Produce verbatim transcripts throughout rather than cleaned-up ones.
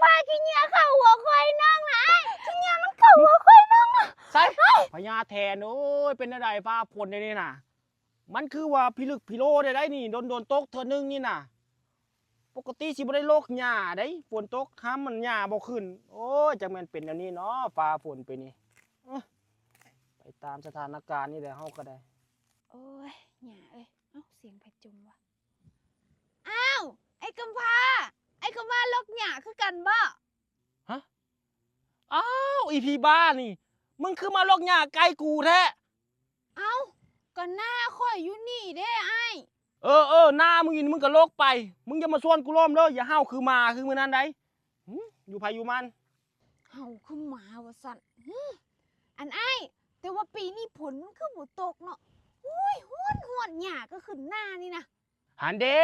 พาขี้เหงื่อเข้าหัวข่อยน้องนะอ้าย ขี้เหงื่อมันเข้าหัวข่อยน้องนะ ใส่ พญาแถนเอ้ย เป็นอะไรฟ้าฝนเดี๋ยวนี้น่ะ มันคือว่าพิลึกพิโลได้ได้นี่ โดนโดนตกเทื่อนึงนี่น่ะ ปกติสิบ่ได้โลกหญ้าได้ ฝนตกห้ามมันหญ้าบ่ขึ้น โอ้ย จักแม่นเป็นแนวนี้เนาะ ฟ้าฝนไปนี่ เอ้อ ไปตามสถานการณ์นี่แหละ เฮาก็ได้ โอ้ย หญ้าเอ้ย เอ้า เสียงไผจมวะ อ้าว ไอ้กำพร้า ไอ้กำพร้าโลกหญ้าคือกันบ่ ฮะ อ้าว อีผีบ้านี่ มึงคือมาโลกหญ้าไกลกูแท้ เอ้า ก็นาข่อยอยู่นี่เด้อ้าย เออ เออ นามึงอยู่นี่มึงก็โลกไป มึงอย่ามาชวนกูร่วมเด้อ อย่าเห่าคือหมาคือมื้อนั้นใด หึ อยู่ไผอยู่มัน เห่าคือหมาว่าซั่น หึ อันอ้าย แต่ว่าปีนี้ฝนมันคือบ่ตกเนาะ โอ้ย ฮ้อนฮ้อน หญ้าก็ขึ้นนานี่นะ หันเด้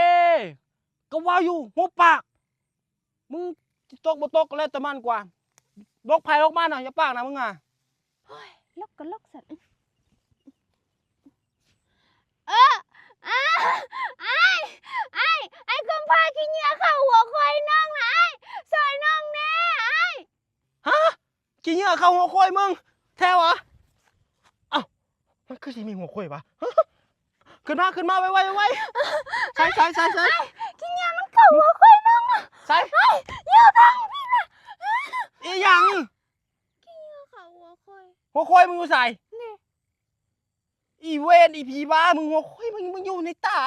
ก็ว่าอยู่ หัวปาก มึงตกบ่ตกก็แล้วแต่มันกว่า ลกไผลกมันน่ะ อย่าปากนะมึงอ่ะ โอ้ย ลกก็ลกซั่น เออ อ้า อ้าย อ้าย อ้ายกำพร้าขี้เหงื่อเข้าหัวข่อยน้องนะอ้าย ซ่อยน้องแน่อ้าย ฮะ ขี้เหงื่อเข้าหัวข่อยมึง แท้วะ เอ้า มันคือสิมีหัวข่อยวะ ขึ้นมา ขึ้นมา ไวๆ ไวๆ ใส่ ใส่ ใส่ ใส่ อ้าย ขี้เหงื่อมันเข้าหัวข่อยน้องนะ ใส่ อ้าย เหยื่อทางพี่นะ อีหยัง ขี้เหงื่อเข้าหัวข่อย หัวข่อยมึงอยู่ใส นี่ อีเวน อีผีบ้า มึงหัวข่อยมึง มึงอยู่ในตา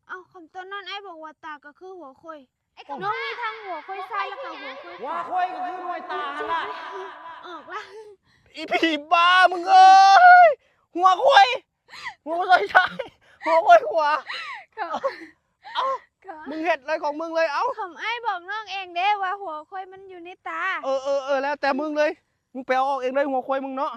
เอ้า คำตอนนั้นอ้ายบอกว่าตาก็คือหัวข่อย ไอ้กำพร้า น้องมีทั้งหัวข่อยซ้ายแล้วก็หัวข่อยขวา หัวข่อยก็คือหน่วยตาหั่นล่ะ ออกละ อีผีบ้ามึงเอ้ย หัวข่อย หัวข่อยซ้าย หัวข่อยขวา ก็ เอ้า ก็ มึงเฮ็ดอะไรของมึงเลย เอ้า คำอ้ายบอกน้องเองเด้ว่าหัวข่อยมันอยู่ในตา เออ เออ เออ แล้วแต่มึงเลย มึงไปเอาออกเองเลยหัวข่อยมึงเนาะ